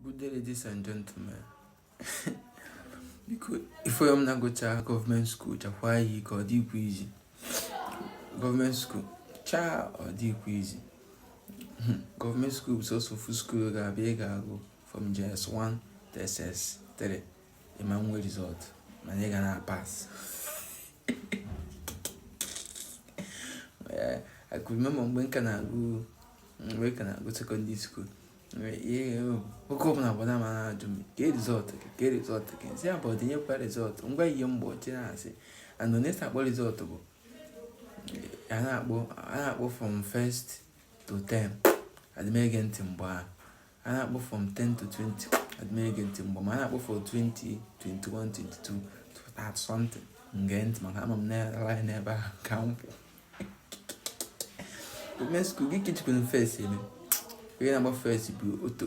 Good day, ladies and gentlemen. Biko, ife onye ọbụla gụchaa government school, chakwa ya ike, ọ dịkwa easy. Government school chaa, ọ dịkwa easy. Government school bụ sọsọ ofu school ga-abịa ị ga-agụ from JS1 to SS3, ịma nwe result, mana ị ga na-pass. I could remember mgbe m ka na-agụ secondary school, oge ọbụla gbada ma na-ajụ m, "Kee result gị? Kee result gị?" Nsị ya bụ ọdịnyekwa result ngwa ihe mgbochi na-asị and onye akpọ result bụ a na-akpọ from first to 10, adịmege ntị. Mgbe ahụ a na-akpọ from 10 to 20, adịmege ntị. Mgbe ma a na-akpọ for 20, 21, 22 to 30 something, nge ntị, maka ama m na line ebe ahụ ka m kwụ. Government school gị kejikwanu first eme onye na-agba first bụ oto.